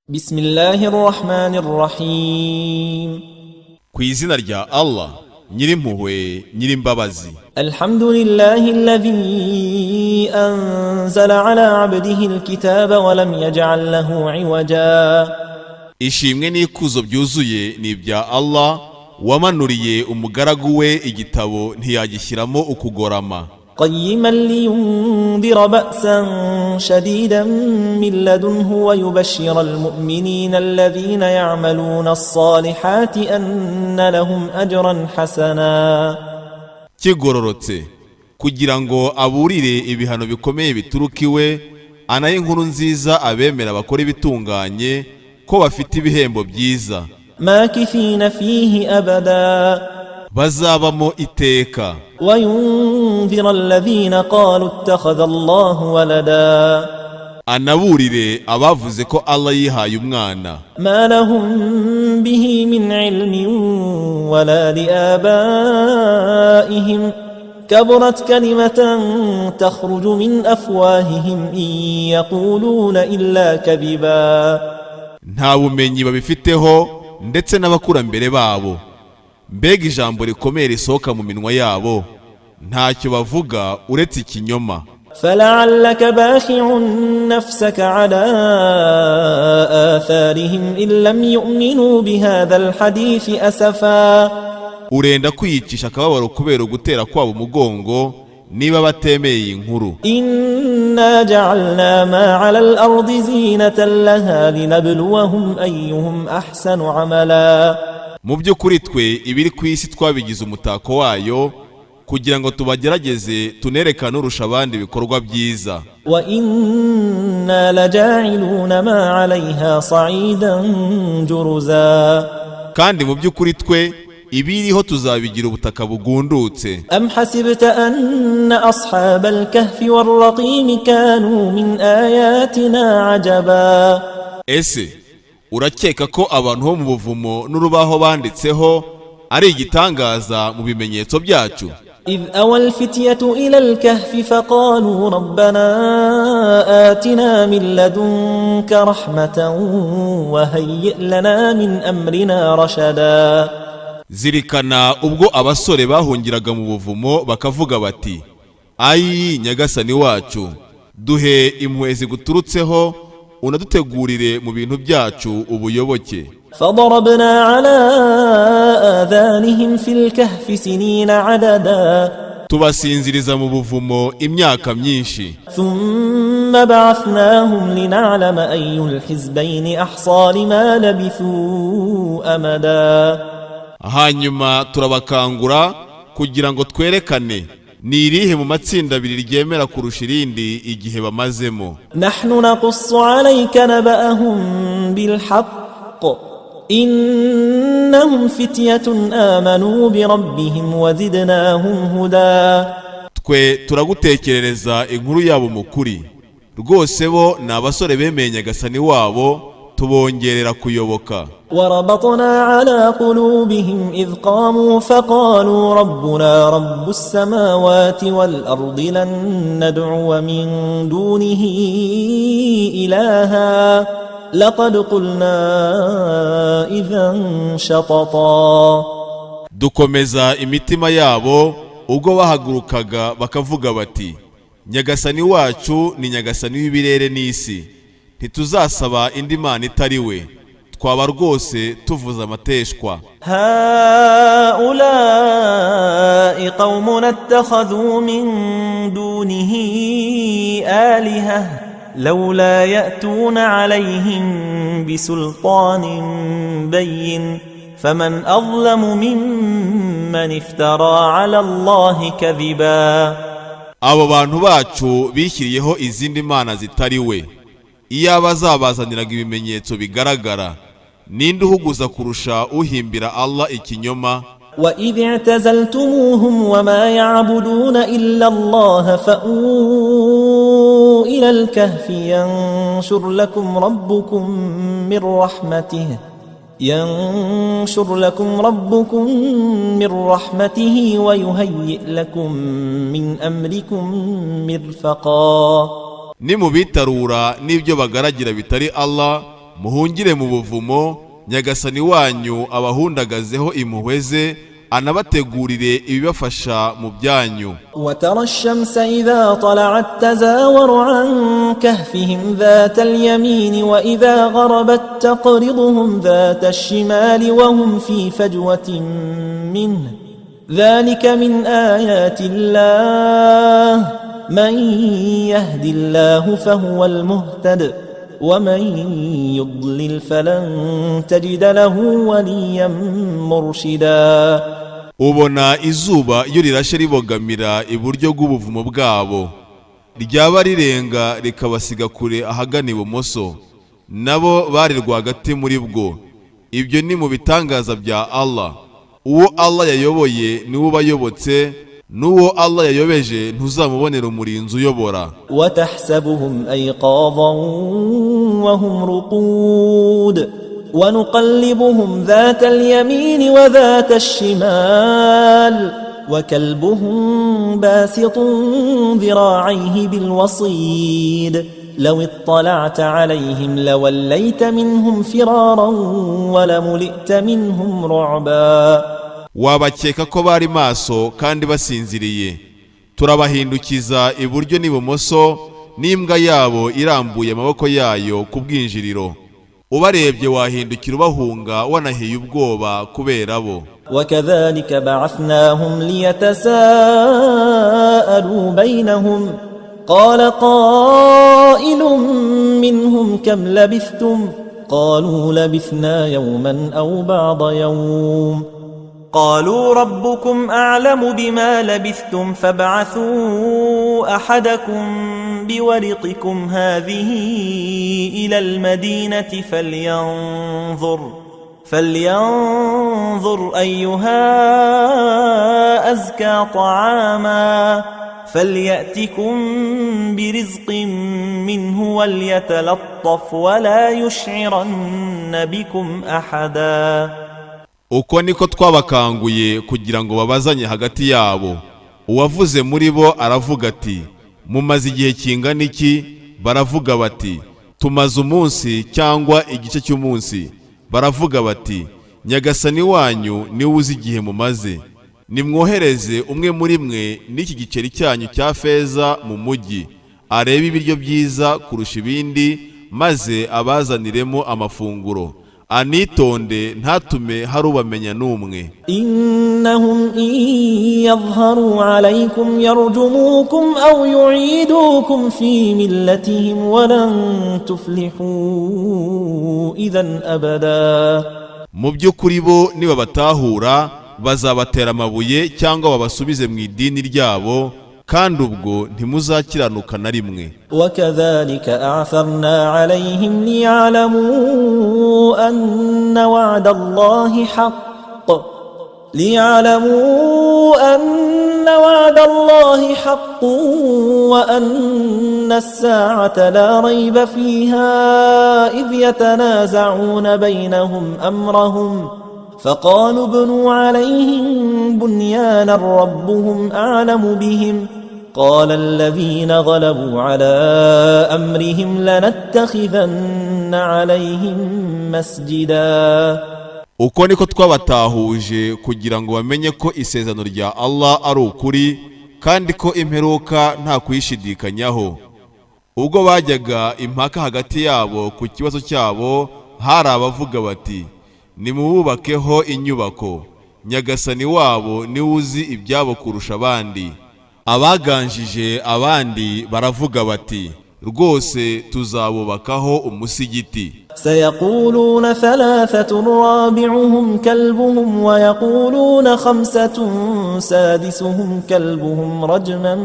بسم الله الرحمن الرحيم. Ku izina rya Allah, Nyirimpuhwe, Nyirimbabazi. الحمد لله الذي أنزل على عبده الكتاب ولم يجعل له عوجا. Ishimwe n'ikuzo byuzuye ni ibya Allah, wamanuriye umugaragu we igitabo, ntiyagishyiramo ukugorama. قيما لينذر بأسا شديدا من لدنه ويبشر المؤمنين الذين يعملون الصالحات أن لهم أجرا حسنا. Kigororotse kugira ngo aburire ibihano bikomeye bituruka iwe, anahe inkuru nziza abemera bakora ibitunganye ko bafite ibihembo byiza. ماكثين فيه أبدا. Bazabamo iteka. وينذر الذين قالوا اتخذ الله ولدا. Anaburire abavuze ko Allah yihaye umwana. ما لهم به من علم ولا لآبائهم، كبرت كلمة تخرج من أفواههم، إن يقولون إلا كذبا. Nta bumenyi babifiteho ndetse n'abakurambere babo. Mbega ijambo rikomeye risohoka mu minwa yabo! Ntacyo bavuga uretse ikinyoma. فلعلك باخع نفسك على آثارهم إن لم يؤمنوا بهذا الحديث أسفا. Urenda kwiyicisha akababaro kubera ugutera kwabo umugongo, niba batemeye iyi nkuru. إنا جعلنا ما على الأرض زينة لها لنبلوهم أيهم أحسن عملا. Mu by'ukuri, twe ibiri ku isi twabigize umutako wayo kugira ngo tubagerageze, tunerekane urusha abandi ibikorwa byiza. وإنا لجاعلون ما عليها صعيدا جرزا. Kandi mu by'ukuri, twe ibiriho tuzabigira ubutaka bugundutse. أم حسبت أن أصحاب الكهف والرقيم كانوا من آياتنا عجبا؟ Ese urakeka ko abantu bo mu buvumo n'urubaho banditseho ari igitangaza mu bimenyetso byacu? إذ أوى الفتية إلى الكهف فقالوا ربنا آتنا من لدنك رحمة وهيئ لنا من أمرنا رشدا. Zirikana ubwo abasore bahungiraga mu buvumo, bakavuga bati: "Ayi Nyagasani wacu, duhe impuhwe ziguturutseho, unadutegurire mu bintu byacu ubuyoboke." فضربنا على آذانهم في الكهف سنين عددا. Tubasinziriza mu buvumo imyaka myinshi. ثم بعثناهم لنعلم أي الحزبين أحصى لما لبثوا أمدا. Hanyuma turabakangura kugira ngo twerekane ni irihe mu matsinda abiri ryemera kurusha irindi igihe bamazemo. نحن نقص عليك نبأهم بالحق، إنهم فتية آمنوا بربهم وزدناهم هدى. Twe turagutekerereza inkuru yabo mu kuri. Rwose bo ni abasore bemeye Nyagasani wabo, tubongerera kuyoboka. وربطنا على قلوبهم إذ قاموا فقالوا ربنا رب السماوات والأرض لن ندعو من دونه إلها، لقد قلنا إذا شططا. Dukomeza imitima yabo ubwo bahagurukaga bakavuga bati: "Nyagasani wacu ni Nyagasani w'ibirere n'isi, ntituzasaba indi mana itari we, twaba rwose tuvuze amateshwa." هؤلاء قومنا اتخذوا من دونه آلهة، لولا يأتون عليهم بسلطان بين، فمن أظلم ممن افترى على الله كذبا. Abo bantu bacu bishyiriyeho izindi mana zitari we. Iyaba azabazaniraga ibimenyetso bigaragara. Ninde uhuguza kurusha uhimbira Allah ikinyoma? وإذ اعتزلتموهم وما يعبدون إلا الله فأووا إلى الكهف ينشر لكم ربكم من رحمته ويهيئ لكم من أمركم مرفقا. Nimubitarura n'ibyo bagaragira bitari Allah. Muhungire mu buvumo, Nyagasani wanyu abahundagazeho impuhwe ze, anabategurire ibibafasha mu byanyu. وترى الشمس إذا طلعت تزاور عن كهفهم ذات اليمين وإذا غربت تقرضهم ذات الشمال وهم في فجوة منه ذلك من آيات الله من يهد الله فهو المهتد ومن يضلل فلن تجد له وليا مرشدا. Ubona izuba iyo rirashe ribogamira iburyo bw'ubuvumo bwabo, ryaba rirenga rikabasiga kure ahagana ibumoso, nabo bari rwagati muri bwo. Ibyo ni mu bitangaza bya Allah. Uwo Allah yayoboye niwe ubayobotse, n'uwo Allah yayobeje ntuzamubonera umurinzi uyobora. وتحسبهم أيقاظا وهم رقود ونقلبهم ذات اليمين وذات الشمال وكلبهم باسط ذراعيه بالوصيد لو اطلعت عليهم لوليت منهم فرارا ولملئت منهم رعبا. Wabakeka ko bari maso kandi basinziriye. Turabahindukiza iburyo n'ibumoso, n'imbwa yabo irambuye amaboko yayo ku bwinjiriro. Ubarebye wahindukira ubahunga, wanahiye ubwoba kubera bo. وكذلك بعثناهم ليتساءلوا بينهم قال قائل منهم كم لبثتم قالوا لبثنا يوما أو بعض يوم قالوا ربكم أعلم بما لبثتم فابعثوا أحدكم بورقكم هذه إلى المدينة فلينظر أيها أزكى طعاما فليأتكم برزق منه وليتلطف ولا يشعرن بكم أحدا. Uko niko twabakanguye kugira ngo babazanye hagati yabo. Uwavuze muri bo aravuga ati: "Mumaze igihe kingana iki?" Baravuga bati: "Tumaze umunsi cyangwa igice cy'umunsi." Baravuga bati: "Nyagasani wanyu niwe uzi igihe mumaze. Nimwohereze umwe muri mwe n'iki giceri cyanyu cya feza mu mujyi, arebe ibiryo byiza kurusha ibindi, maze abazaniremo amafunguro, anitonde ntatume hari ubamenya n'umwe." إنهم إن يظهروا عليكم يرجموكم أو يعيدوكم في ملتهم ولن تفلحوا إذا أبدا. Mu by'ukuri bo nibabatahura bazabatera amabuye cyangwa babasubize mu idini ryabo, kandi ubwo ntimuzakiranuka na rimwe. وكذلك أعثرنا عليهم ليعلموا أن وعد الله حق وأن الساعة لا ريب فيها إذ يتنازعون بينهم أمرهم فقالوا ابنوا عليهم بنيانا ربهم أعلم بهم قال الذين غلبوا على أمرهم لنتخذن عليهم مسجدا. Uko niko twabatahuje kugira ngo bamenye ko isezerano rya Allah ari ukuri, kandi ko imperuka nta kuyishidikanyaho. Ubwo bajyaga impaka hagati yabo ku kibazo cyabo, hari abavuga bati: "Nimububakeho inyubako, Nyagasani wabo niwe uzi ibyabo kurusha abandi." Abaganjije abandi baravuga bati: "Rwose tuzabubakaho umusigiti." سيقولون ثلاثة رابعهم كلبهم ويقولون خمسة سادسهم كلبهم رجما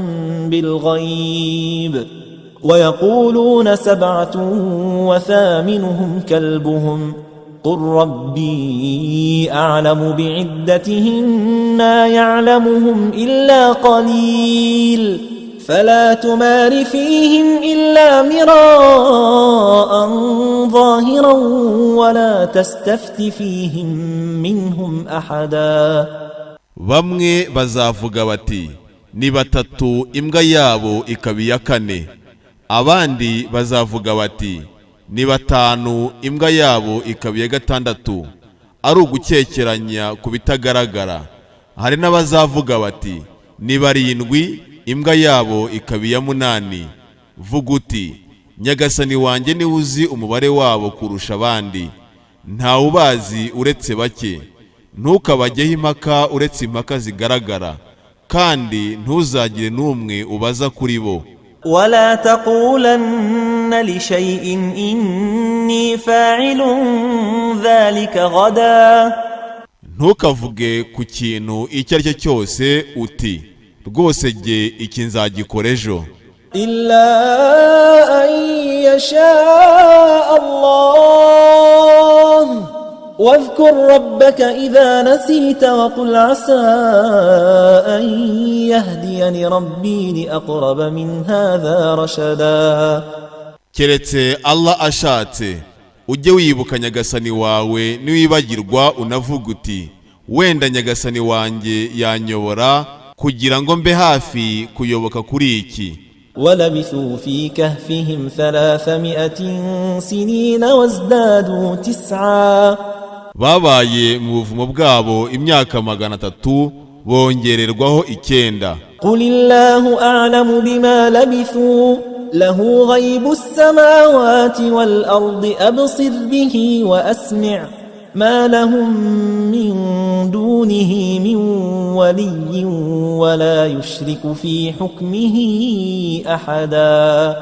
بالغيب ويقولون سبعة وثامنهم كلبهم قل ربي أعلم بعدتهم ما يعلمهم إلا قليل فلا تمار فيهم إلا مراء ظاهرا ولا تستفت فيهم منهم أحدا. Bamwe bazavuga bati: "Ni batatu, imbwa yabo ikaba iya kane." Abandi bazavuga bati Ni batanu, imbwa yabo ikaba iya gatandatu, ari ugukekeranya ku bitagaragara. Hari n'abazavuga bati: Ni barindwi, imbwa yabo ikaba iya munani. Vuga uti: Nyagasani wanjye niwe uzi umubare wabo kurusha abandi. Ntawe ubazi uretse bake. Ntukabajyeho impaka uretse impaka zigaragara, kandi ntuzagire n'umwe ubaza kuri bo. ولا تقولن لشيء إني فاعل ذلك غدا. Ntukavuge ku kintu icyo ari cyo cyose uti: Rwose jye iki nzagikora ejo. إلا أن يشاء الله. واذكر ربك إذا نسيت وقل عسى أن يهديني ربي لأقرب من هذا رشدا. Keretse Allah ashatse. Ujye wibuka Nyagasani wawe niwibagirwa, unavuga uti: Wenda Nyagasani wanjye yanyobora kugira ngo mbe hafi kuyoboka kuri iki. ولبثوا في كهفهم 300 سنين وازدادوا تسعا. Babaye mu buvumo bwabo imyaka 300, bongererwaho icyenda. قل الله أعلم بما لبثوا، له غيب السماوات والأرض، أبصر به وأسمع، ما لهم من دونه من ولي ولا يشرك في حكمه أحدا.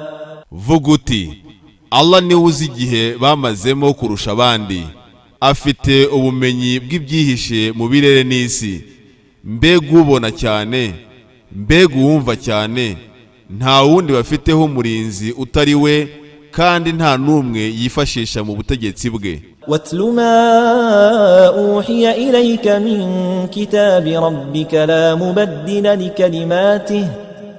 Vuga uti: Allah niwe uzi igihe bamazemo kurusha abandi. Afite ubumenyi bw'ibyihishe mu birere n'isi. Mbega ubona cyane, mbega uwumva cyane! Nta wundi bafiteho umurinzi utari we, kandi nta n'umwe yifashisha mu butegetsi bwe. واتل ما أوحي إليك من كتاب ربك،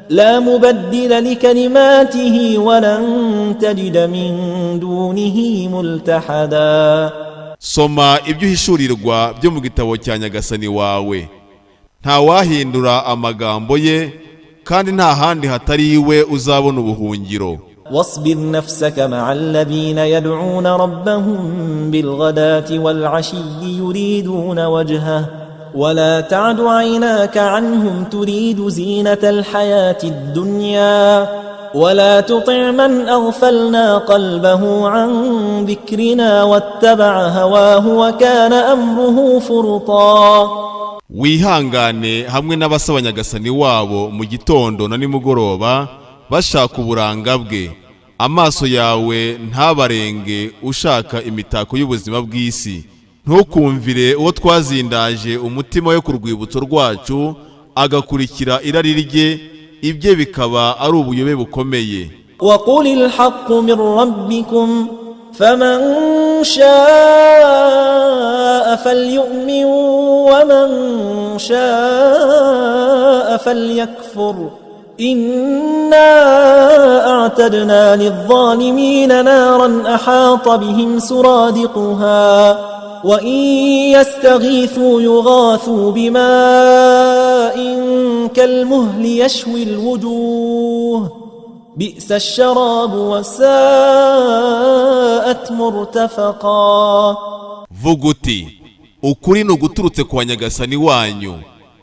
لا مبدل لكلماته ولن تجد من دونه ملتحدا. Soma ibyo uhishurirwa byo mu gitabo cya Nyagasani wawe. Nta wahindura amagambo ye, kandi nta handi hatari iwe uzabona ubuhungiro. واصبر نفسك مع الذين يدعون ربهم بالغداة والعشي يريدون وجهه، ولا تعد عيناك عنهم تريد زينة الحياة الدنيا، ولا تطع من أغفلنا قلبه عن ذكرنا واتبع هواه وكان أمره فرطا. Wihangane hamwe n'abasaba Nyagasani wabo mu gitondo na nimugoroba bashaka uburanga bwe. Amaso yawe ntabarenge ushaka imitako y'ubuzima bw'isi. Ntukumvire uwo twazindaje umutima we ku rwibutso rwacu, agakurikira irari rye, ibye bikaba ari ubuyobe bukomeye. وقل الحق من ربكم، فمن شاء فليؤمن ومن شاء فليكفر، إنا أعتدنا للظالمين نارا أحاط بهم سرادقها، وإن يستغيثوا يغاثوا بماء كالمهل يشوي الوجوه، بئس الشراب وساءت مرتفقا. Vuga uti: Ukuri ni uguturutse kwa Nyagasani wanyu.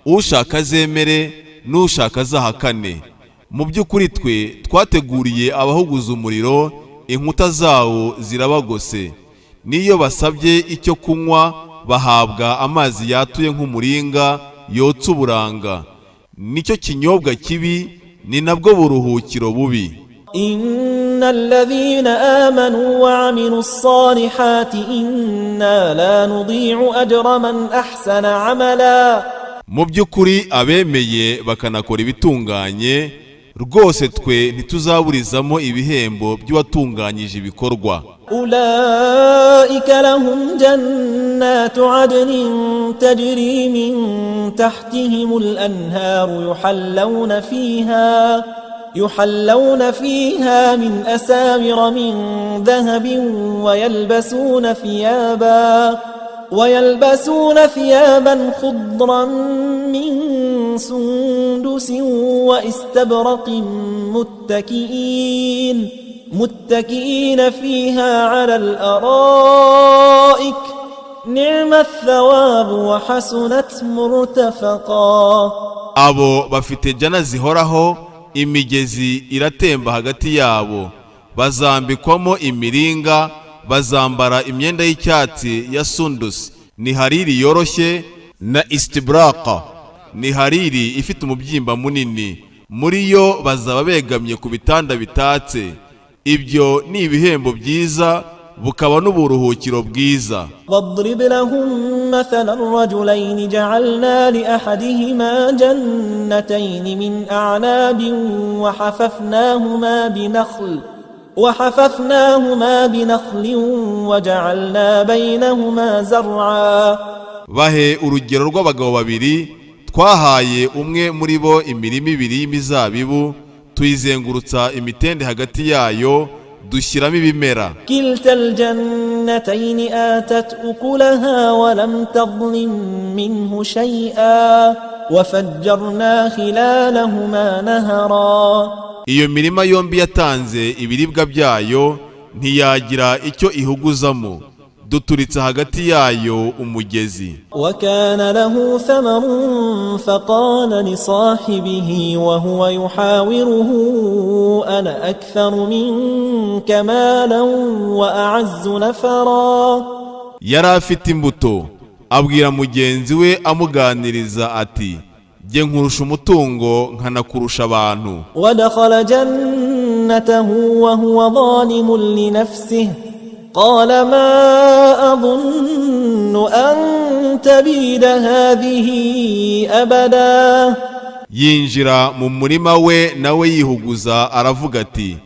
Ushaka azemere, n'ushaka azahakane. Mu by'ukuri twe twateguriye abahuguza umuriro, inkuta zawo zirabagose. N'iyo basabye icyo kunywa, bahabwa amazi yatuye nk'umuringa yotsa uburanga. Nicyo kinyobwa kibi, ni nabwo buruhukiro bubi. إن الذين آمنوا وعملوا الصالحات إنا لا نضيع أجر من أحسن عملا. Mu by'ukuri abemeye bakanakora ibitunganye, rwose twe ntituzaburizamo ibihembo by'uwatunganyije ibikorwa. أولئك لهم جنات عدن تجري من تحتهم الأنهار، يحلون فيها من أساور من ذهب، ويلبسون ثيابا خضرا من سندس واستبرق، متكئين متكئين فيها على الأرائك نعم الثواب وحسنت مرتفقا. Abo bafite jana zihoraho, imigezi iratemba hagati yabo, bazambikwamo imiringa, bazambara imyenda y'icyatsi ya sundusi, ni hariri yoroshye, na istibraka, ni hariri ifite umubyimba munini. Muri yo bazaba begamye ku bitanda bitatse. Ibyo ni ibihembo byiza, bukaba n'uburuhukiro bwiza. واضرب لهم مثلا رجلين جعلنا لأحدهما جنتين من أعناب وحففناهما بنخل وجعلنا بينهما زرعا. Bahe urugero rw'abagabo babiri twahaye umwe muri bo imirima ibiri y'imizabibu, tuyizengurutsa imitende, hagati yayo dushyiramo ibimera. كلتا الجنتين آتت أكلها ولم تظلم منه شيئا وفجرنا خلالهما نهرا. Iyo mirima yombi yatanze ibiribwa byayo, ntiyagira icyo ihuguzamo, duturitse hagati yayo umugezi. وكان له ثمر فقال لصاحبه وهو يحاوره أنا أكثر منك مالا وأعز نفرا. Yari afite imbuto, abwira mugenzi we amuganiriza ati: "Jye nkurusha umutungo, nkanakurusha abantu." ودخل جنته وهو ظالم لنفسه قال ما أظن أن تبيد هذه أبدا. Yinjira mu murima we nawe yihuguza, aravuga ati: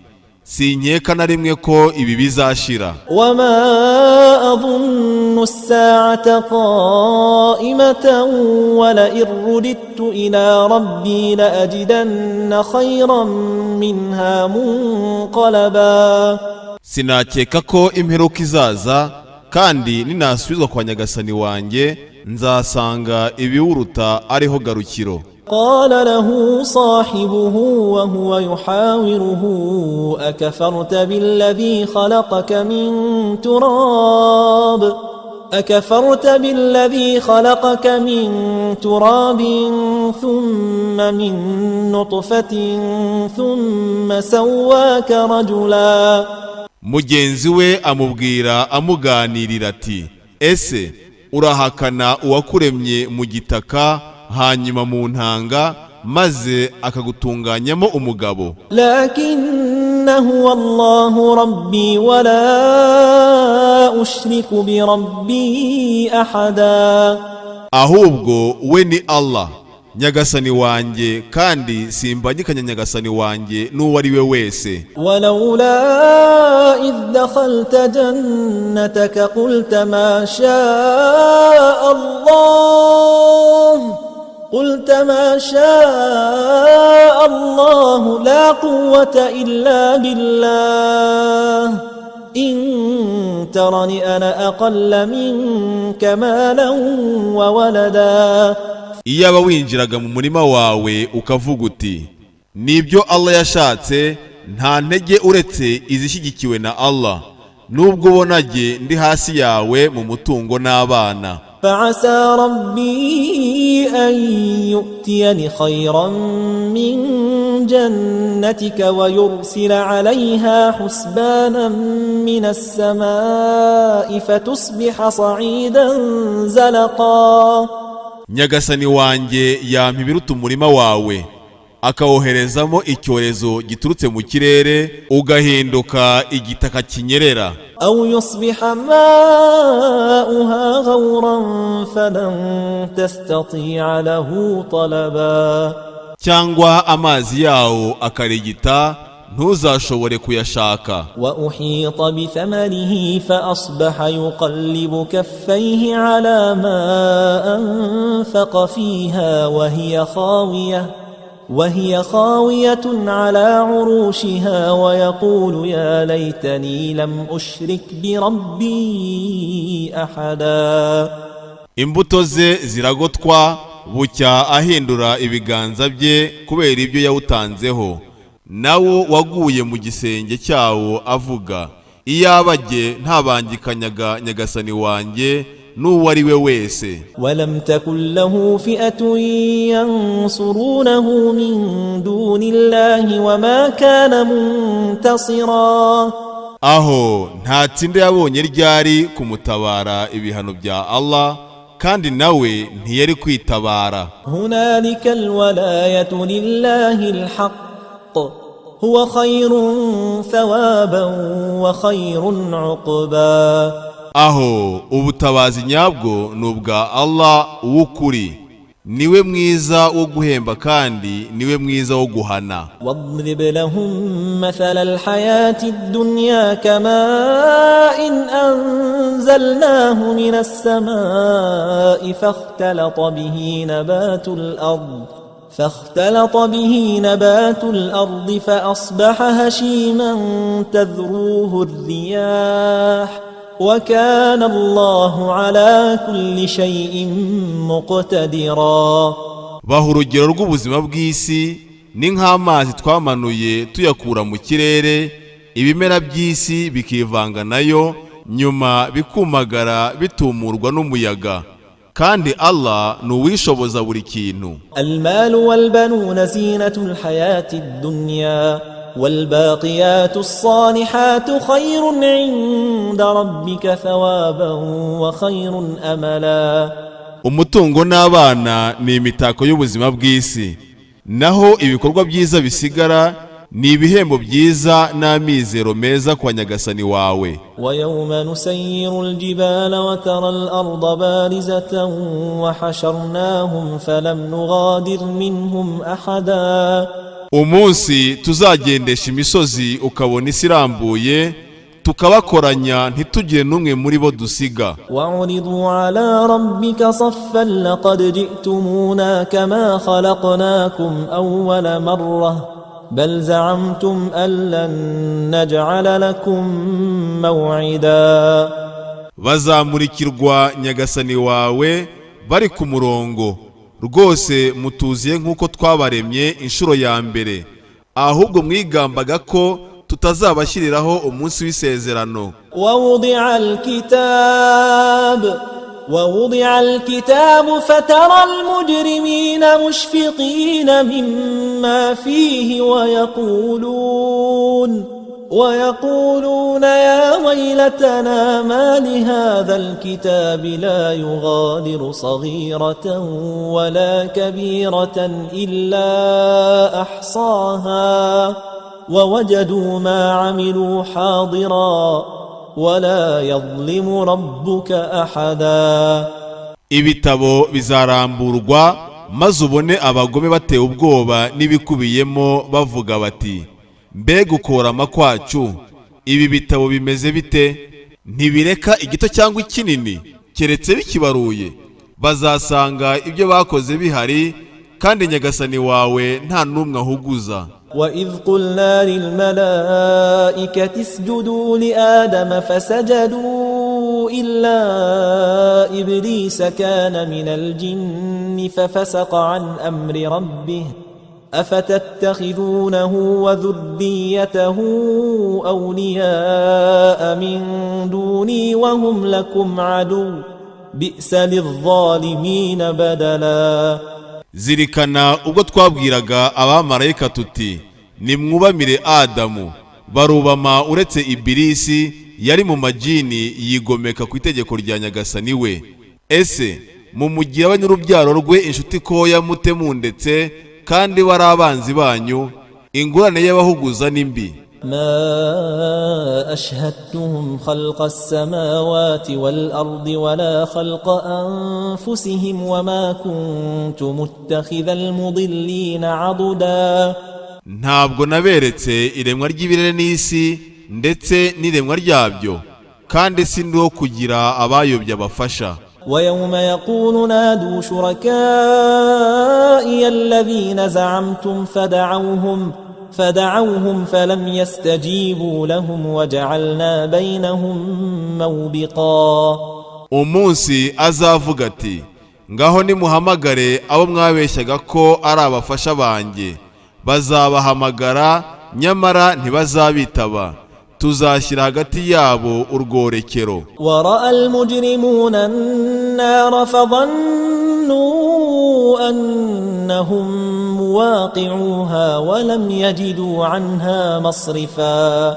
"Sinkeka na rimwe ko ibi bizashira." وما أظن الساعة قائمة ولئن رددت إلى ربي لأجدن خيرا منها منقلبا. Sinakeka ko imperuka izaza, kandi ninasubizwa kwa Nyagasani wanjye nzasanga ibiwuruta ariho garukiro. قال له صاحبه وهو يحاوره أكفرت بالذي خلقك من تراب ثم من نطفة ثم سواك رجلا؟ Mugenzi we amubwira amuganirira ati: "Ese urahakana uwakuremye mu gitaka, hanyuma mu ntanga, maze akagutunganyamo umugabo?" لكن هو الله ربي ولا أشرك بربي أحدا. Ahubwo we ni Allah, Nyagasani wanjye, kandi simbangikanya Nyagasani wanjye n'uwo ari we wese. ولولا إذ دخلت جنتك قلت ما شاء الله لا قوة إلا بالله إن ترن أنا أقل منك مالا وولدا. Iyaba winjiraga mu murima wawe ukavuga uti: "Nibyo Allah yashatse, nta ntege uretse izishyigikiwe na Allah, nubwo ubona jye ndi hasi yawe mu mutungo n'abana." فعسى ربي أن يؤتيني خيرا من جنتك ويرسل عليها حسبانا من السماء فتصبح صعيدا زلقا. Nyagasani wanjye yampa ibiruta umurima wawe, akawoherezamo icyorezo giturutse mu kirere, ugahinduka igitaka kinyerera. أو يصبح ماؤها غورا فلن تستطيع له طلبا. Cyangwa amazi yawo akarigita, ntuzashobore kuyashaka. وأحيط بثمره فأصبح يقلب كفيه على ما أنفق فيها وهي خاوية على عروشها ويقول يا ليتني لم أشرك بربي أحدا. Imbuto ze ziragotwa, bucya ahindura ibiganza bye kubera ibyo yawutanzeho, Nawo waguye mu gisenge cyawo avuga: "Iyaba jye ntabangikanyaga Nyagasani wanjye n'uwo ari we wese." ولم تكن له فئة ينصرونه من دون الله وما كان منتصرا. Aho nta tsinda yabonye ryari kumutabara ibihano bya Allah, kandi nawe ntiyari kwitabara. هنالك الولاية لله الحق، هو خير ثوابا وخير عقبا. Aho ubutabazi nyabwo ni ubwa Allah w'ukuri, niwe mwiza wo guhemba kandi niwe mwiza wo guhana. واضرب لهم مثل الحياة الدنيا كماء أنزلناه من السماء فاختلط به نبات الأرض فأصبح هشيما تذروه الرياح، وكان الله على كل شيء مقتدرا. Baha urugero rw'ubuzima bw'isi: ni nk'amazi twamanuye tuyakura mu kirere, ibimera by'isi bikivanga nayo, nyuma bikumagara bitumurwa n'umuyaga, kandi Allah ni uwishoboza buri kintu. المال والبنون زينة الحياة الدنيا، والباقيات الصالحات خير عند ربك ثوابا وخير أملا. Umutungo n'abana ni imitako y'ubuzima bw'isi, naho ibikorwa byiza bisigara ni ibihembo byiza n'amizero meza kwa Nyagasani wawe. ويوم نسير الجبال وترى الأرض بارزة وحشرناهم فلم نغادر منهم أحدا. Umunsi tuzagendesha imisozi, ukabona isi irambuye, tukabakoranya ntitugire n'umwe muri bo dusiga. وعرضوا على ربك صفا، لقد جئتمونا كما خلقناكم أول مرة، بل زعمتم أن لن نجعل لكم موعدا. Bazamurikirwa Nyagasani wawe bari ku murongo. Rwose mutuziye nk'uko twabaremye inshuro ya mbere, ahubwo mwigambaga ko tutazabashyiriraho umunsi w'isezerano. ووضع الكتاب فترى المجرمين مشفقين مما فيه ويقولون يا ويلتنا مال هذا الكتاب لا يغادر صغيرة ولا كبيرة إلا أحصاها، ووجدوا ما عملوا حاضرا، ولا يظلم ربك أحدا. Ibitabo bizaramburwa, maze ubone abagome batewe ubwoba n'ibikubiyemo, bavuga bati: "Mbega ukorama kwacu! Ibi bitabo bimeze bite? Ntibireka igito cyangwa ikinini keretse bikibaruye." Bazasanga ibyo bakoze bihari, kandi Nyagasani wawe nta n'umwe ahuguza. وإذ قلنا للملائكة اسجدوا لآدم فسجدوا إلا إبليس كان من الجن ففسق عن أمر ربه، أفتتخذونه وذريته أولياء من دوني وهم لكم عدو، بئس للظالمين بدلا. Zirikana ubwo twabwiraga abamarayika tuti: "Nimwubamire Adamu." Barubama uretse Ibilisi, yari mu majini, yigomeka ku itegeko rya Nyagasani we. Ese mumugira we n'urubyaro rwe inshuti koya mute mundetse, kandi bari abanzi banyu? Ingurane y'abahuguza ni mbi. ما أشهدتهم خلق السماوات والأرض ولا خلق أنفسهم وما كنت متخذ المضلين عضدا. Ntabwo naberetse iremwa ry'ibirere n'isi ndetse n'iremwa ryabyo, kandi si wo kugira abayobya abafasha. ويوم يقول نادوا شركائي الذين زعمتم فدعوهم فلم يستجيبوا لهم وجعلنا بينهم موبقا. Umunsi azavuga ati: "Ngaho nimuhamagare abo mwabeshyaga ko ari abafasha banjye." Bazabahamagara, Nyamara ntibazabitaba, tuzashyira hagati yabo urworekero. ورأى المجرمون النار فظنوا أنهم مواقعوها ولم يجدوا عنها مصرفا.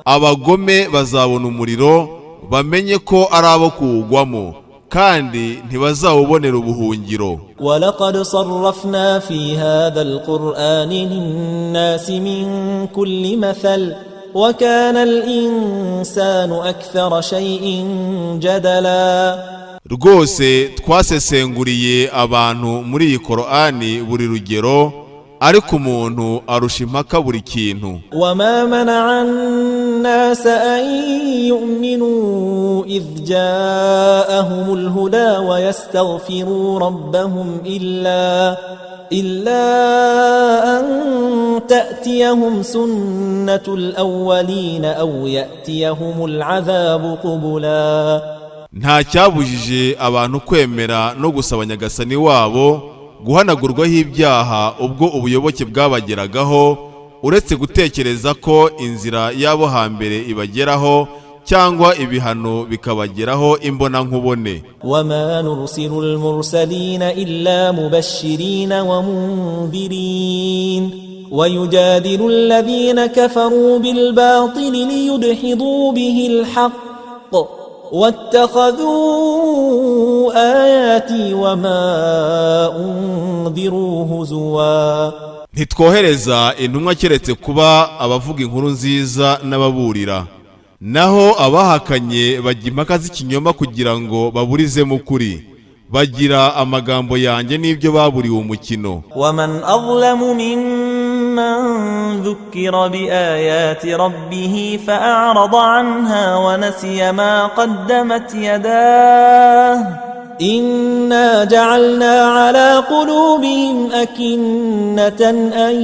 Abagome bazabona umuriro, bamenye ko ari abo kuwugwamo, kandi ntibazawubonera ubuhungiro. ولقد صرفنا في هذا القرآن للناس من كل مثل وكان الإنسان أكثر شيء جدلا. Rwose twasesenguriye abantu muri iyi Korani buri rugero, ariko umuntu arusha impaka buri kintu. وما منع الناس أن يؤمنوا إذ جاءهم الهدى ويستغفروا ربهم إلا أن تأتيهم سنة الأولين أو يأتيهم العذاب قبلا. Nta cyabujije abantu kwemera no gusaba Nyagasani wabo guhanagurwaho ibyaha ubwo ubuyoboke bwabageragaho, uretse gutekereza ko inzira y'abo hambere ibageraho cyangwa ibihano bikabageraho imbonankubone. وما نرسل المرسلين إلا مبشرين ومنذرين ويجادل الذين كفروا بالباطل ليدحضوا به الحق واتخذوا آياتي وما أنذروا هزوا. Ntitwohereza intumwa keretse kuba abavuga inkuru nziza n'ababurira, naho abahakanye bajya impaka z'ikinyoma kugira ngo baburizemo ukuri, bagira amagambo yanjye n'ibyo baburiwe umukino. ومن أظلم ممن ذكر بآيات ربه فأعرض عنها ونسي ما قدمت يداه إنا جعلنا على قلوبهم أكنة أن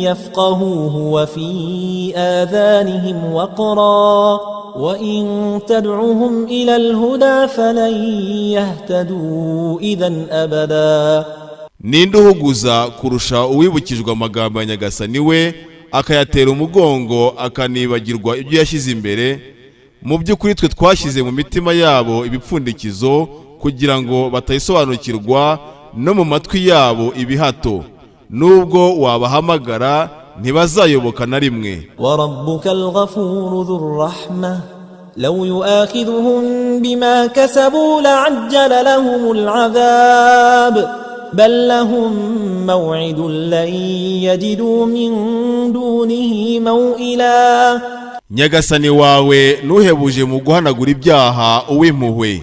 يفقهوه وفي آذانهم وقرا وإن تدعهم إلى الهدى فلن يهتدوا إذا أبدا. Ninde uhuguza kurusha uwibukijwe amagambo ya Nyagasani we, akayatera umugongo, akanibagirwa ibyo yashyize imbere? Mu by'ukuri twe twashyize mu mitima yabo ibipfundikizo kugira ngo batayisobanukirwa, no mu matwi yabo ibihato. Nubwo wabahamagara, ntibazayoboka na rimwe. وربك الغفور ذو الرحمة لو يؤاخذهم بما كسبوا لعجل لهم العذاب بل لهم موعد لن يجدوا من دونه موئلا. Nyagasani wawe ntuhebuje mu guhanagura ibyaha, uw'impuhwe.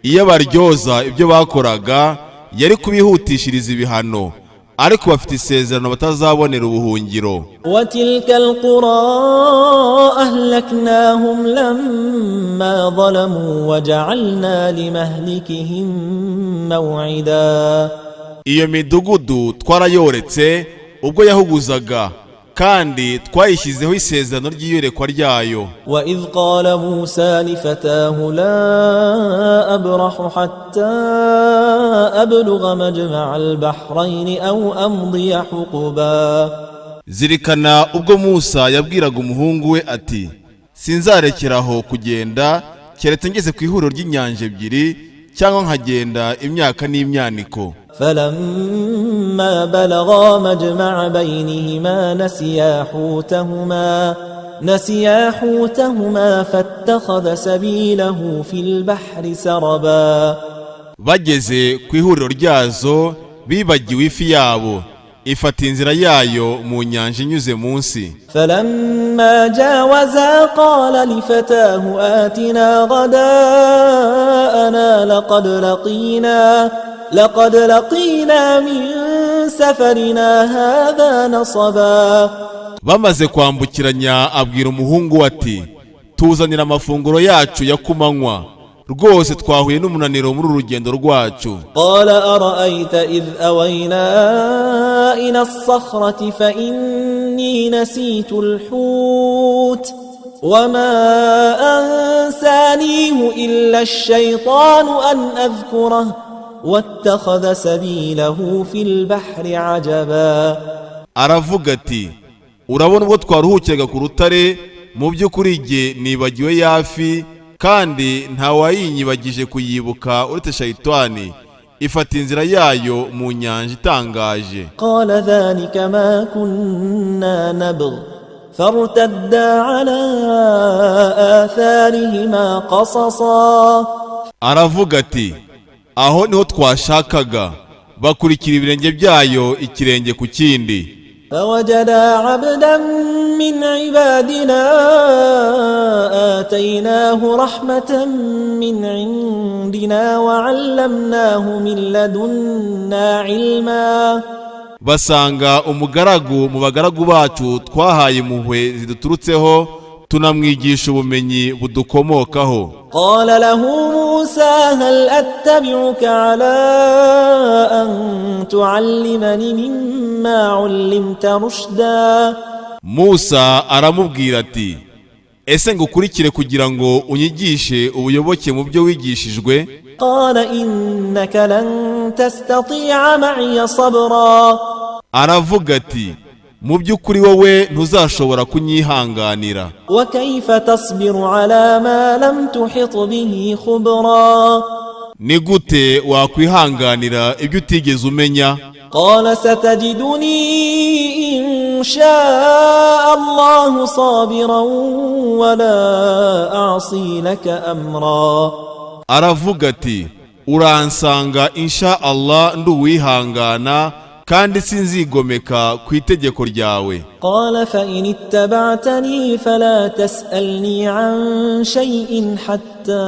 Iyo abaryoza ibyo bakoraga, yari kubihutishiriza ibihano, ariko bafite isezerano batazabonera ubuhungiro. وتلك القرى أهلكناهم لما ظلموا وجعلنا لمهلكهم موعدا. Iyo midugudu twarayoretse ubwo yahuguzaga, kandi twayishyizeho isezerano ry'iyorekwa ryayo. وإذ قال موسى لفتاه لا أبرح حتى أبلغ مجمع البحرين أو أمضي حقبا. Zirikana ubwo Musa yabwiraga umuhungu we ati: "Sinzarekeraho kugenda keretse ngeze ku ihuriro ry'inyanja ebyiri cyangwa nkagenda imyaka n'imyaniko." فلما بلغا مجمع بينهما نسيا حوتهما فاتخذ سبيله في البحر سربا. Bageze ku ihuriro ryazo, bibagiwe ifi yabo, ifata inzira yayo mu nyanja inyuze munsi. فلما جاوزا قال لفتاه آتنا غداءنا لقد لقينا من سفرنا هذا نصبا. Bamaze kwambukiranya, abwira umuhungu we ati: "Tuzanira amafunguro yacu ya kumanywa, rwose twahuye n'umunaniro muri uru rugendo rwacu." قال أرأيت إذ أوينا إلى الصخرة فإني نسيت الحوت وما أنسانيه إلا الشيطان أن أذكره واتخذ سبيله في البحر عجبا. Aravuga ati: Urabona ubwo twaruhukiraga ku rutare, mu by'ukuri jye nibagiwe ya fi, kandi ntawayinyibagije kuyibuka uretse shayitani, ifata inzira yayo mu nyanja itangaje. قال ذلك ما كنا نبغ فارتدا على آثارهما قصصا. Aravuga ati: "Aho niho twashakaga." Bakurikira ibirenge byayo ikirenge ku kindi. فوجدا عبدا من عبادنا آتيناه رحمة من عندنا وعلمناه من لدنا علما. Basanga umugaragu mu bagaragu bacu twahaye impuhwe ziduturutseho, tunamwigisha ubumenyi budukomokaho. قال له موسى هل أتبعك على أن تعلمني مما علمت رشدا؟ Musa aramubwira ati: "Ese ngukurikire kugira ngo unyigishe ubuyoboke mu byo wigishijwe?" قال إنك لن تستطيع معي صبرا. Aravuga ati: "Mu by'ukuri wowe ntuzashobora kunyihanganira." وكيف تصبر على ما لم تحط به خبرا؟ Ni gute wakwihanganira ibyo utigeze umenya? قال ستجدني إن شاء الله صابرا ولا أعصي لك أمرا. Aravuga ati: "Uransanga insha Allah ndi uwihangana, kandi sinzigomeka ku itegeko ryawe." قال فإن اتبعتني فلا تسألني عن شيء حتى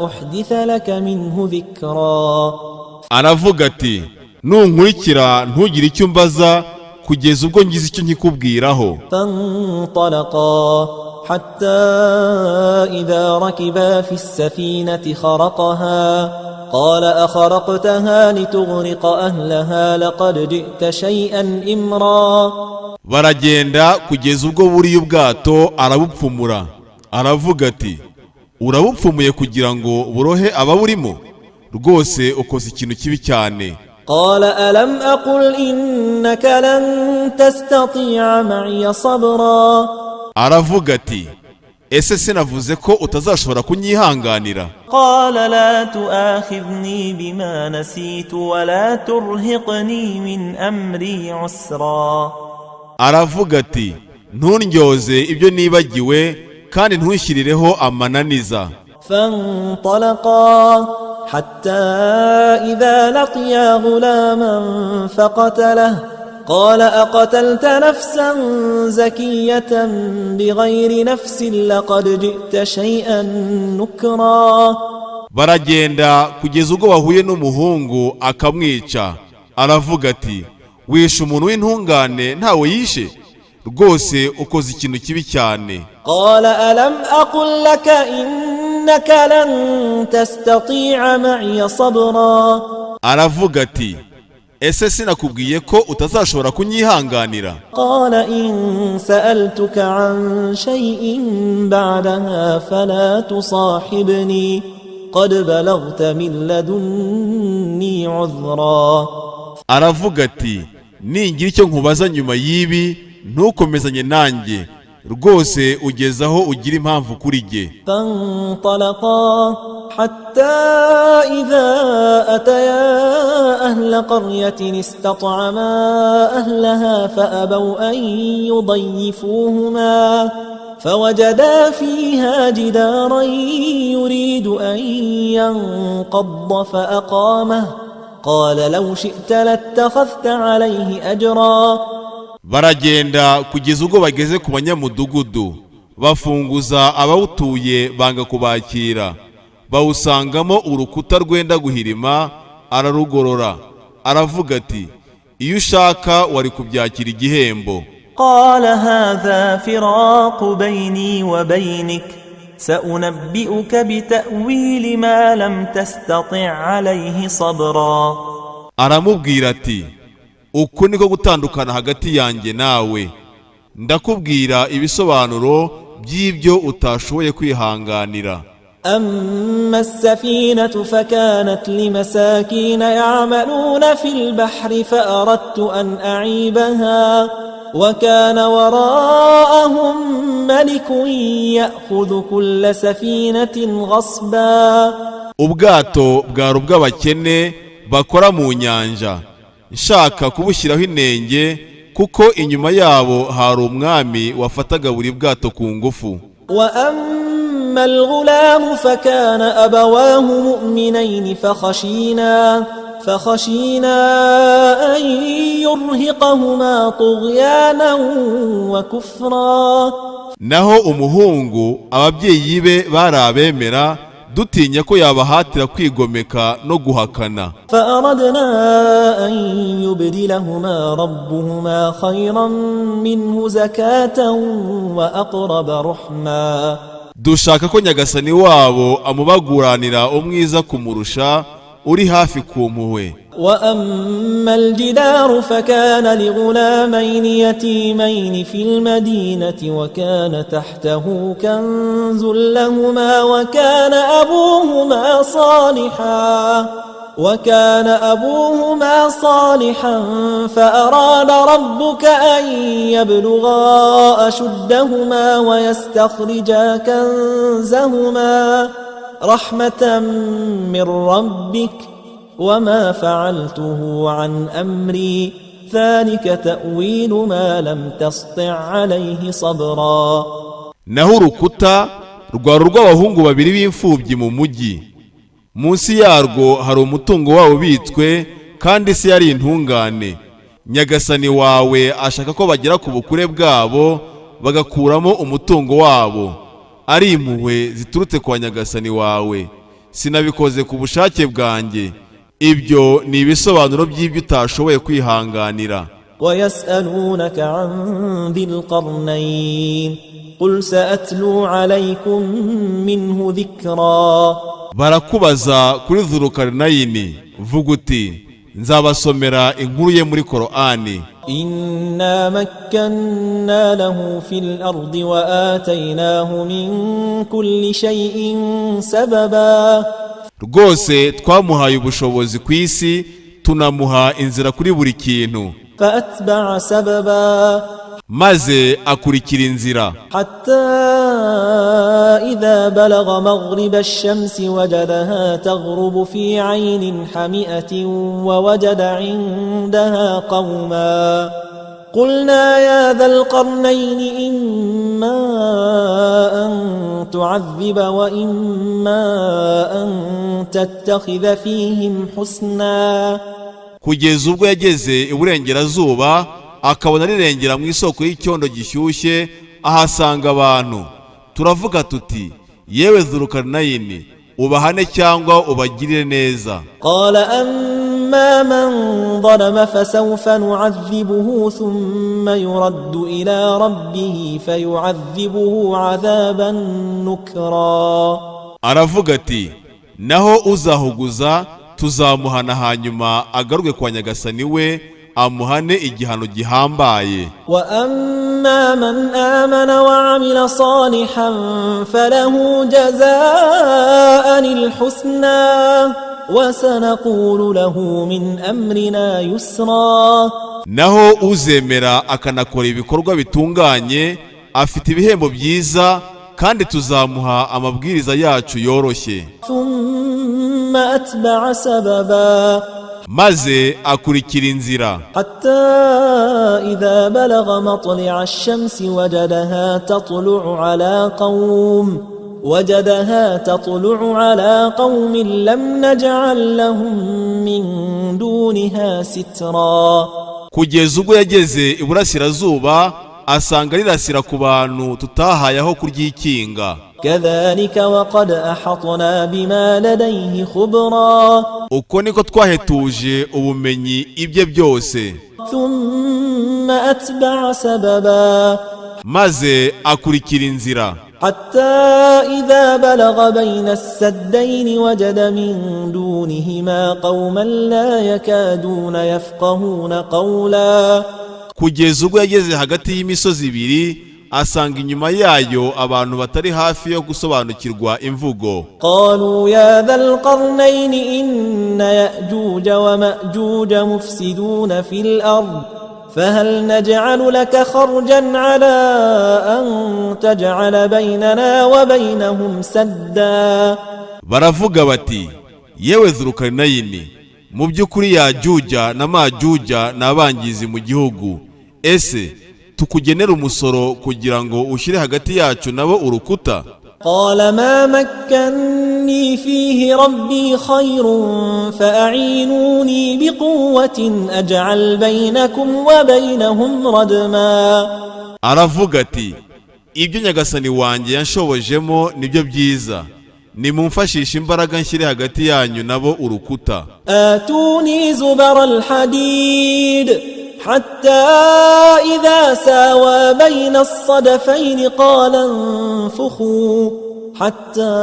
أحدث لك منه ذكرا. Aravuga ati: "Nunkurikira ntugire icyo umbaza kugeza ubwo ngize icyo nkikubwiraho." فانطلقا حتى إذا ركبا في السفينة خرقها، قال أخرقتها لتغرق أهلها لقد جئت شيئا إمرا. Baragenda kugeza ubwo buriye ubwato, arabupfumura. Aravuga ati: "Urabupfumuye kugira ngo burohe ababurimo? Rwose ukoze ikintu kibi cyane." قال ألم أقل إنك لن تستطيع معي صبرا؟ Aravuga ati: "Ese sinavuze ko utazashobora kunyihanganira?" قال لا تؤاخذني بما نسيت ولا ترهقني من أمري عسرا. Aravuga ati: "Ntundyoze ibyo nibagiwe, kandi ntushyirireho amananiza." فانطلقا حتى إذا لقيا غلاما فقتله، قال أقتلت نفسا زكية بغير نفس لقد جئت شيئا نكرا. Baragenda kugeza ubwo bahuye n'umuhungu akamwica. Aravuga ati: "Wishe umuntu w'intungane ntawe yishe? Rwose ukoze ikintu kibi cyane." قال ألم أقل لك إنك لن تستطيع معي صبرا؟ Aravuga ati: "Ese sinakubwiye ko utazashobora kunyihanganira?" قال إن سألتك عن شيء بعدها فلا تصاحبني قد بلغت من لدني عذرا. Aravuga ati: "Ningira icyo nkubaza nyuma y'ibi, ntukomezanye nanjye. Rwose ugeze aho ugira impamvu kuri jye." فانطلقا حتى إذا أتيا أهل قرية استطعما أهلها فأبوا أن يضيفوهما، فوجدا فيها جدارا يريد أن ينقض فأقامه، قال لو شئت لاتخذت عليه أجرا. Baragenda kugeza ubwo bageze ku banyamudugudu, bafunguza abawutuye banga kubakira. Bawusangamo urukuta rwenda guhirima, ararugorora. Aravuga ati: "Iyo ushaka wari kubyakira igihembo." قال هذا فراق بيني وبينك، سأنبئك بتأويل ما لم تستطع عليه صبرا. Aramubwira ati: "Uku niko gutandukana hagati yanjye nawe. Ndakubwira ibisobanuro by'ibyo utashoboye kwihanganira." أما السفينة فكانت لمساكين يعملون في البحر، فأردت أن أعيبها وكان وراءهم ملك يأخذ كل سفينة غصبا. Ubwato bwari ubw'abakene bakora mu nyanja, nshaka kubushyiraho inenge kuko inyuma yabo hari umwami wafataga buri bwato ku ngufu. وأما الغلام فكان أبواه مؤمنين فخشينا أن يرهقهما طغيانا وكفرا. Naho umuhungu, ababyeyi be bari abemera, dutinya ko yabahatira kwigomeka no guhakana. فأردنا أن يبدلهما ربهما خيرا منه زكاة وأقرب رحما. Dushaka ko Nyagasani wabo amubaguranira umwiza kumurusha, uri hafi ku mpuhwe. وأما الجدار فكان لغلامين يتيمين في المدينة وكان تحته كنز لهما وكان أبوهما صالحا فأراد ربك أن يبلغا أشدهما ويستخرجا كنزهما رحمة من ربك، وما فعلته عن أمري، ذلك تأويل ما لم تسطع عليه صبرا. Naho urukuta rwari urw'abahungu babiri b'imfubyi mu mujyi, munsi yarwo hari umutungo wabo ubitswe, kandi se yari intungane. Nyagasani wawe ashaka ko bagera ku bukure bwabo bagakuramo umutungo wabo, ari impuhwe ziturutse kwa Nyagasani wawe. Sinabikoze ku bushake bwanjye, ibyo ni ibisobanuro by'ibyo utashoboye kwihanganira. ويسألونك عن ذي القرنين، قل سأتلو عليكم منه ذكرا. Barakubaza kuri Dhurukarinayini, vuga uti: "Nzabasomera inkuru ye muri Korani." إنا مكنا له في الأرض وآتيناه من كل شيء سببا. Rwose twamuhaye ubushobozi ku isi, tunamuha inzira kuri buri kintu. فأتبع سببا. Maze akurikira inzira. حتى إذا بلغ مغرب الشمس وجدها تغرب في عين حمئة ووجد عندها قوما. قلنا يا ذا القرنين إما أن تعذب وإما أن تتخذ فيهم حسنا. Kugeza ubwo yageze iburengerazuba, akabona rirengera mu isoko y'icyondo gishyushye, ahasanga abantu. Turavuga tuti: "Yewe Dhurukarinayini, ubahane cyangwa ubagirire neza." قال: أما من ظلم فسوف نعذبه ثم يرد إلى ربه فيعذبه عذابا نكرا. Aravuga ati: "Naho uzahuguza, tuzamuhana, hanyuma agaruke kwa Nyagasani we, amuhane igihano gihambaye." وأما من آمن وعمل صالحا فله جزاء الحسنى وسنقول له من أمرنا يسرا. Naho uzemera akanakora ibikorwa bitunganye, afite ibihembo byiza, kandi tuzamuha amabwiriza yacu yoroshye. ثم أتبع سببا. Maze akurikira inzira. حتى إذا بلغ مطلع الشمس وجدها تطلع على قوم لم نجعل لهم من دونها سترا. Kugeza ubwo yageze iburasirazuba, asanga rirasira ku bantu tutahaye aho kuryikinga. كذلك وقد أحطنا بما لديه خبرا. Uko niko twahetuje ubumenyi ibye byose. ثم أتبع سببا. Maze akurikira inzira. حتى إذا بلغ بين السدين وجد من دونهما قوما لا يكادون يفقهون قولا. Kugeza ubwo yageze hagati y'imisozi ibiri, asanga inyuma yayo abantu batari hafi yo gusobanukirwa imvugo. قالوا يا ذا القرنين إن يأجوج ومأجوج مفسدون في الأرض. فهل نجعل لك خرجا على أن تجعل بيننا وبينهم سدا؟ Baravuga bati: "Yewe Zurukarinayini, mu by'ukuri Yajujya na Majujya ni abangizi mu gihugu. Ese tukugenera umusoro kugira ngo ushyire hagati yacu nabo urukuta?" قال: ما مكني فيه ربي خير، فأعينوني بقوة أجعل بينكم وبينهم ردما. Aravuga ati: "Ibyo Nyagasani wanjye yanshobojemo nibyo byiza. Nimumfashishe imbaraga, nshyire hagati yanyu nabo urukuta." آتوني زبر الحديد، حتى إذا ساوى بين الصدفين قال انفخوا، حتى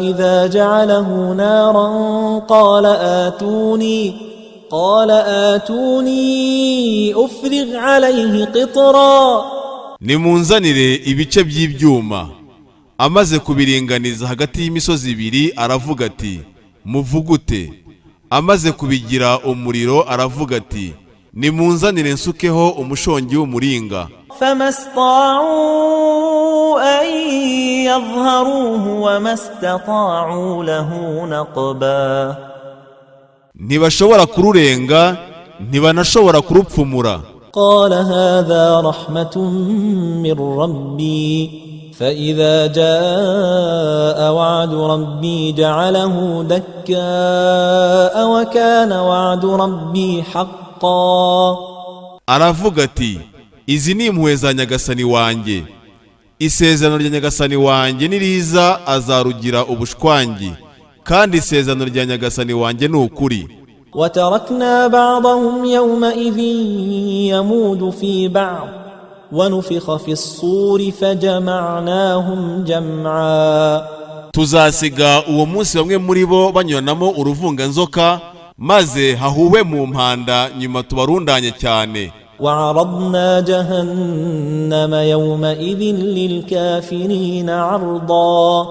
إذا جعله نارا قال آتوني أفرغ عليه قطرا. Nimunzanire ibice by'ibyuma. Amaze kubiringaniza hagati y'imisozi ibiri, aravuga ati: "Muvugute." Amaze kubigira umuriro, aravuga ati: "Nimunzanire nsukeho umushongi w'umuringa." فما استطاعوا أن يظهروه وما استطاعوا له نقبا. Ntibashobora kururenga, ntibanashobora kurupfumura. قال: هذا رحمة من ربي، فإذا جاء وعد ربي جعله دكاء، وكان وعد ربي حقا. Aravuga ati: "Izi ni impuhwe za Nyagasani wanjye. Isezerano rya Nyagasani wanjye niriza azarugira ubushwangi, kandi isezerano rya Nyagasani wanjye ni ukuri." وتركنا بعضهم يومئذ يموج في بعض، ونفخ في الصور فجمعناهم جمعا. Tuzasiga uwo munsi bamwe muri bo banyuranamo uruvunganzoka, maze hahuhwe mu mpanda, nyuma tubarundanye cyane. وعرضنا جهنم يومئذ للكافرين عرضا.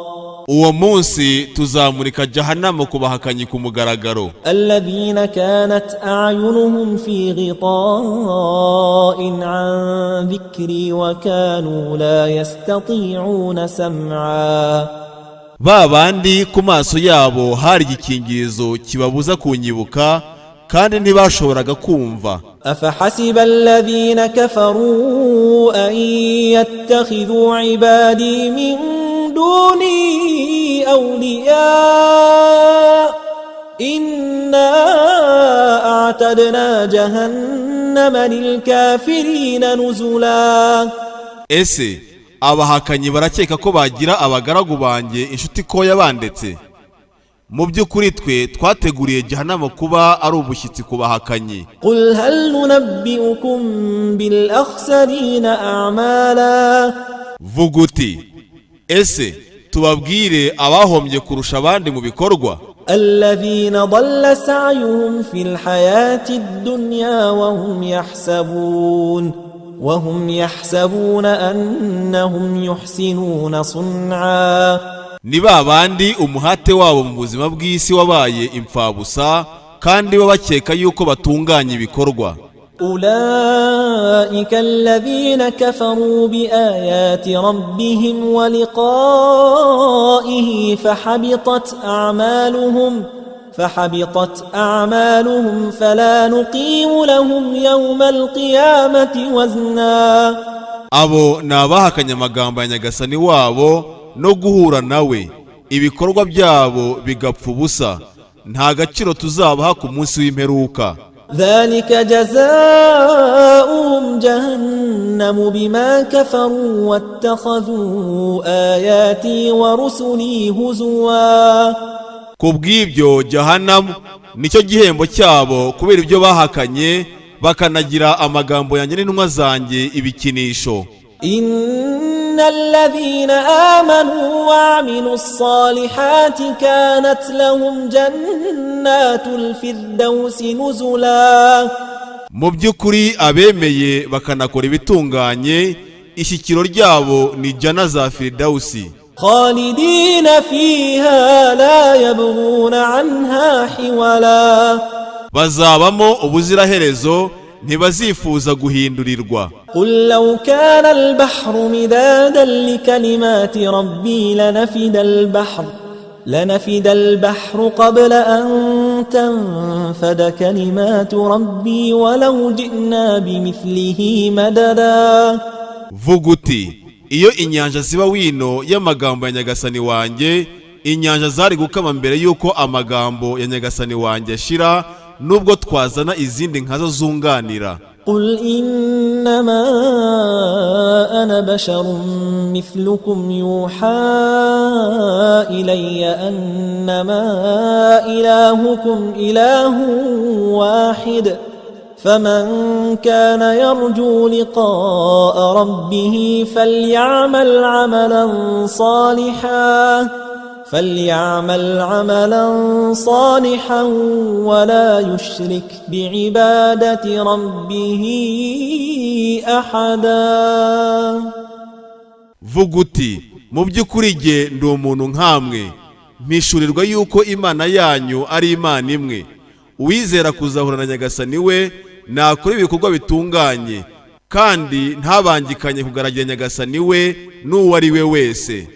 Uwo munsi tuzamurika Jahanamu ku bahakanyi ku mugaragaro. الذين كانت أعينهم في غطاء عن ذكري وكانوا لا يستطيعون سمعا. Ba bandi ku maso yabo hari igikingirizo kibabuza kunyibuka, kandi ntibashoboraga kumva. أفحسب الذين كفروا أن يتخذوا عبادي من دوني أولياء؟ إنا أعتدنا جهنم للكافرين نزلا. Ese abahakanyi barakeka ko bagira abagaragu banjye inshuti ko yabandetse? Mu by'ukuri twe twateguriye Jahanamu kuba ari ubushyitsi ku bahakanyi. قل هل ننبئكم بالأخسرين أعمالا؟ Vuga uti: "Ese tubabwire abahombye kurusha abandi mu bikorwa?" الذين ضل سعيهم في الحياة الدنيا وهم يحسبون أنهم يحسنون صنعا. Ni ba bandi umuhate wabo mu buzima bw'isi wabaye imfabusa, kandi bo bakeka yuko batunganya ibikorwa. أولئك الذين كفروا بآيات ربهم ولقائه، فحبطت أعمالهم فلا نقيم لهم يوم القيامة وزنا. Abo ni abahakanye amagambo ya Nyagasani wabo no guhura nawe, ibikorwa byabo bigapfa ubusa. Nta gaciro tuzabaha ku munsi w'imperuka. ذلك جزاؤهم جهنم بما كفروا واتخذوا آياتي ورسلي هزوا. Ku bw'ibyo, Jahanamu nicyo gihembo cyabo kubera ibyo bahakanye, bakanagira amagambo yanjye n'intumwa zanjye ibikinisho. إن الذين آمنوا وعملوا الصالحات كانت لهم جنات الفردوس نزلا. Mu by'ukuri abemeye bakanakora ibitunganye, ishyikiro ryabo ni jana za Firidawusi. خالدين فيها لا يبغون عنها حولا. Bazabamo ubuziraherezo, Ntibazifuza guhindurirwa. قل لو كان البحر مدادا لكلمات ربي لنفد البحر قبل أن تنفد كلمات ربي ولو جئنا بمثله مددا. Vuga uti: "Iyo inyanja ziba wino y'amagambo ya Nyagasani wanjye, inyanja zari gukama mbere y'uko amagambo ya Nyagasani wanjye ashira, nubwo twazana izindi nkazo zunganira." قل إنما أنا بشر مثلكم يوحى إلي أنما إلهكم إله واحد، فمن كان يرجو لقاء ربه فليعمل عملا صالحا ولا يشرك بعبادة ربه أحدا. Vuga uti: "Mu by'ukuri jye ndi umuntu nkamwe, mpishurirwa yuko Imana yanyu ari Imana imwe. Uwizera kuzahura na Nyagasani we nakora ibikorwa bitunganye, kandi ntabangikanye kugaragira Nyagasani we n'uwo ari we wese."